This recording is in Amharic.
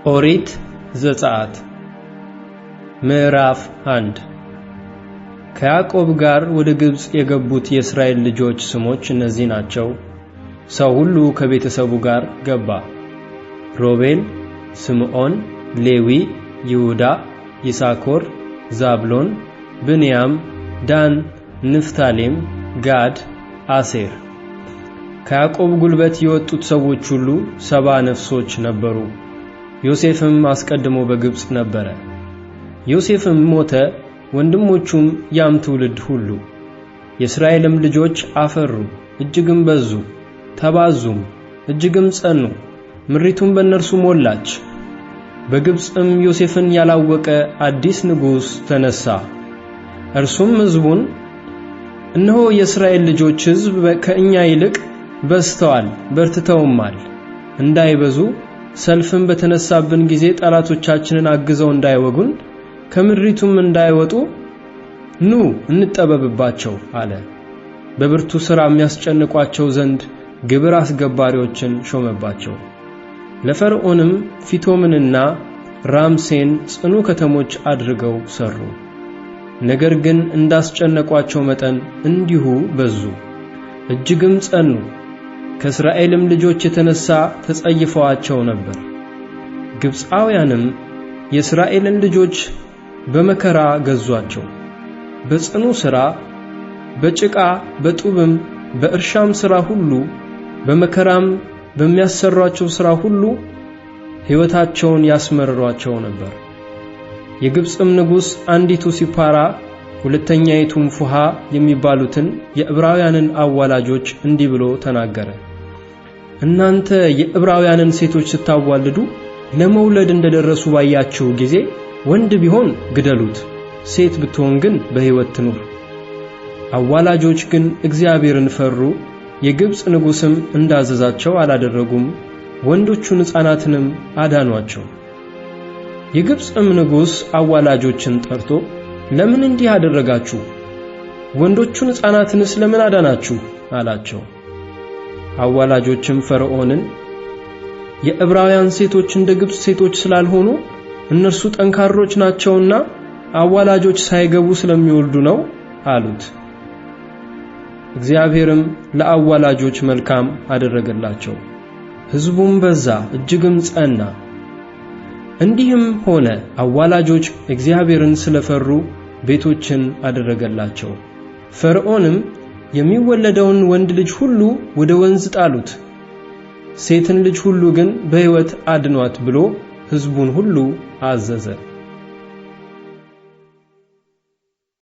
ኦሪት ዘጽአት ምዕራፍ 1። ከያዕቆብ ጋር ወደ ግብፅ የገቡት የእስራኤል ልጆች ስሞች እነዚህ ናቸው። ሰው ሁሉ ከቤተሰቡ ጋር ገባ። ሮቤል፣ ስምዖን፣ ሌዊ፣ ይሁዳ፣ ይሳኮር፣ ዛብሎን፣ ብንያም፣ ዳን፣ ንፍታሌም፣ ጋድ፣ አሴር። ከያዕቆብ ጉልበት የወጡት ሰዎች ሁሉ 70 ነፍሶች ነበሩ። ዮሴፍም አስቀድሞ በግብፅ ነበረ። ዮሴፍም ሞተ፣ ወንድሞቹም ያም ትውልድ ሁሉ። የእስራኤልም ልጆች አፈሩ፣ እጅግም በዙ፣ ተባዙም፣ እጅግም ጸኑ፣ ምድሪቱም በእነርሱ ሞላች። በግብፅም ዮሴፍን ያላወቀ አዲስ ንጉሥ ተነሣ። እርሱም ሕዝቡን፣ እነሆ የእስራኤል ልጆች ሕዝብ ከእኛ ይልቅ በዝተዋል፣ በርትተውማል፣ እንዳይበዙ ሰልፍም በተነሳብን ጊዜ ጠላቶቻችንን አግዘው እንዳይወጉን ከምድሪቱም እንዳይወጡ ኑ እንጠበብባቸው አለ። በብርቱ ሥራም ያስጨንቋቸው ዘንድ ግብር አስገባሪዎችን ሾመባቸው። ለፈርዖንም ፊቶምንና ራምሴን ጽኑ ከተሞች አድርገው ሠሩ። ነገር ግን እንዳስጨነቋቸው መጠን እንዲሁ በዙ፣ እጅግም ጸኑ። ከእስራኤልም ልጆች የተነሣ ተጸይፈዋቸው ነበር። ግብፃውያንም የእስራኤልን ልጆች በመከራ ገዙአቸው። በጽኑ ሥራ፣ በጭቃ በጡብም በእርሻም ሥራ ሁሉ፣ በመከራም በሚያሠሩአቸው ሥራ ሁሉ ሕይወታቸውን ያስመርሯቸው ነበር። የግብፅም ንጉሥ አንዲቱ ሲፓራ ሁለተኛይቱም ፉሐ የሚባሉትን የዕብራውያንን አዋላጆች እንዲህ ብሎ ተናገረ። እናንተ የዕብራውያንን ሴቶች ስታዋልዱ ለመውለድ እንደደረሱ ባያችሁ ጊዜ ወንድ ቢሆን ግደሉት፣ ሴት ብትሆን ግን በሕይወት ትኑር። አዋላጆች ግን እግዚአብሔርን ፈሩ፣ የግብፅ ንጉሥም እንዳዘዛቸው አላደረጉም፣ ወንዶቹን ሕፃናትንም አዳኗቸው። የግብፅም ንጉሥ አዋላጆችን ጠርቶ ለምን እንዲህ አደረጋችሁ? ወንዶቹን ሕፃናትንስ ለምን አዳናችሁ? አላቸው። አዋላጆችም ፈርዖንን የዕብራውያን ሴቶች እንደ ግብፅ ሴቶች ስላልሆኑ እነርሱ ጠንካሮች ናቸውና አዋላጆች ሳይገቡ ስለሚወልዱ ነው አሉት። እግዚአብሔርም ለአዋላጆች መልካም አደረገላቸው። ሕዝቡም በዛ፣ እጅግም ጸና። እንዲህም ሆነ፣ አዋላጆች እግዚአብሔርን ስለፈሩ ቤቶችን አደረገላቸው። ፈርዖንም የሚወለደውን ወንድ ልጅ ሁሉ ወደ ወንዝ ጣሉት፣ ሴትን ልጅ ሁሉ ግን በሕይወት አድኗት ብሎ ሕዝቡን ሁሉ አዘዘ።